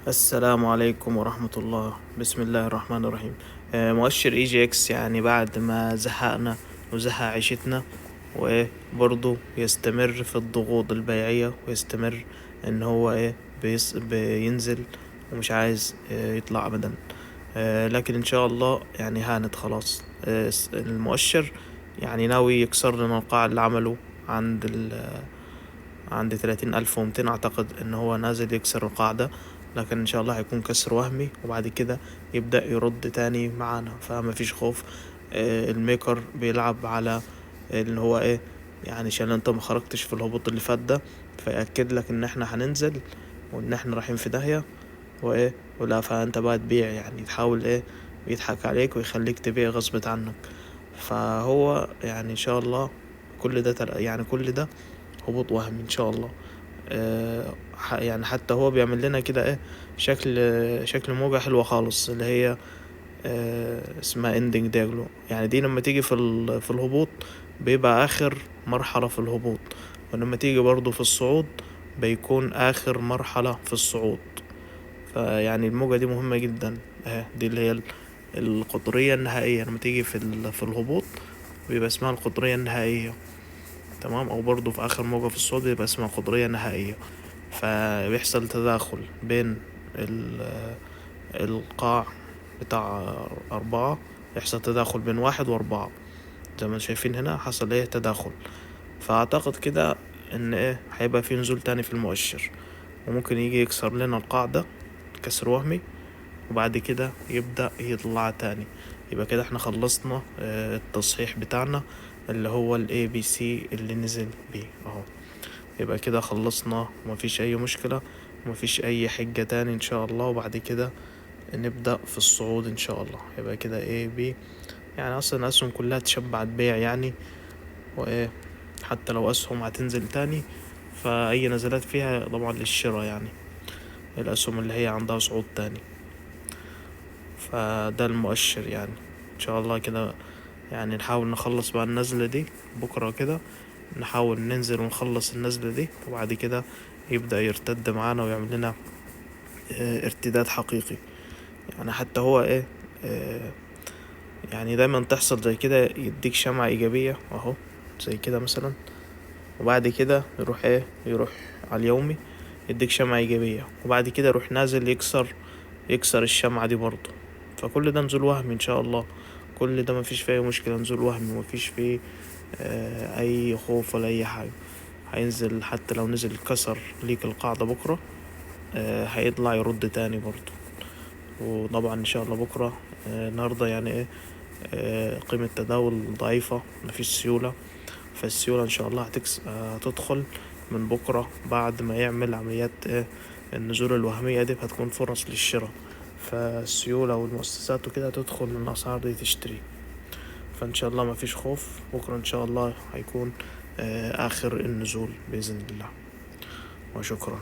السلام عليكم ورحمة الله. بسم الله الرحمن الرحيم. مؤشر EGX يعني بعد ما زهقنا وزهق عيشتنا، وايه برضو يستمر في الضغوط البيعية ويستمر ان هو ايه بينزل ومش عايز يطلع ابدا. لكن ان شاء الله يعني هانت خلاص. المؤشر يعني ناوي يكسر لنا القاع اللي عمله عند 30,200. اعتقد ان هو نازل يكسر القاع ده، لكن ان شاء الله هيكون كسر وهمي وبعد كده يبدأ يرد تاني معانا، فما فيش خوف. الميكر بيلعب على اللي هو ايه يعني عشان انت ما خرجتش في الهبوط اللي فات ده، فيأكد لك ان احنا هننزل وان احنا رايحين في داهية وايه ولا، فانت بقى تبيع، يعني تحاول ايه يضحك عليك ويخليك تبيع غصب عنك. فهو يعني ان شاء الله كل ده يعني كل ده هبوط وهمي ان شاء الله. يعني حتى هو بيعمل لنا كده ايه شكل موجة حلوة خالص اللي هي اسمها ending diagonal. يعني دي لما تيجي في الهبوط بيبقى اخر مرحلة في الهبوط، ولما تيجي برضو في الصعود بيكون اخر مرحلة في الصعود. فيعني الموجة دي مهمة جدا، دي اللي هي القطرية النهائية. لما تيجي في الهبوط بيبقى اسمها القطرية النهائية، تمام، او برضو في اخر موجة في الصعود بيبقى اسمها قطرية نهائية. فبيحصل تداخل بين القاع بتاع 4، يحصل تداخل بين 1 و4 زي ما شايفين هنا حصل ايه تداخل. فاعتقد كده ان ايه هيبقى في نزول تاني في المؤشر، وممكن يجي يكسر لنا القاعدة كسر وهمي، وبعد كده يبدأ يطلع تاني. يبقى كده احنا خلصنا التصحيح بتاعنا اللي هو ال ABC اللي نزل بيه اهو. يبقى كده خلصنا ومفيش اي مشكلة ومفيش اي حجة تاني ان شاء الله، وبعد كده نبدأ في الصعود ان شاء الله. يبقى كده A B، يعني اصلا الاسهم كلها تشبعت بيع يعني، وايه حتى لو اسهم هتنزل تاني فاي نزلات فيها طبعا للشراء، يعني الاسهم اللي هي عندها صعود تاني. فده المؤشر يعني ان شاء الله كده، يعني نحاول نخلص بقى النزلة دي بكرة كده، نحاول ننزل ونخلص النزلة دي، وبعد كده يبدأ يرتد معانا ويعمل لنا ارتداد حقيقي. يعني حتى هو ايه، يعني دايما تحصل زي كده، يديك شمعة ايجابية اهو زي كده مثلا، وبعد كده يروح ايه، يروح على اليومي يديك شمعة ايجابية، وبعد كده يروح نازل يكسر الشمعة دي برضه. فكل ده نزول وهمي ان شاء الله، كل ده مفيش فيه اي مشكلة، نزول وهمي ومفيش فيه اي خوف ولا اي حاجة. هينزل حتى لو نزل كسر ليك القاعدة بكرة، هيطلع يرد تاني برضه. وطبعا ان شاء الله بكرة، النهاردة يعني ايه، قيمة تداول ضعيفة مفيش سيولة، فالسيولة ان شاء الله هتدخل من بكرة بعد ما يعمل عمليات النزول الوهمية دي، هتكون فرص للشراء. فالسيولة والمؤسسات وكده هتدخل من الأسعار دي تشتري. فإن شاء الله ما فيش خوف، بكرة إن شاء الله هيكون آخر النزول بإذن الله. وشكرا.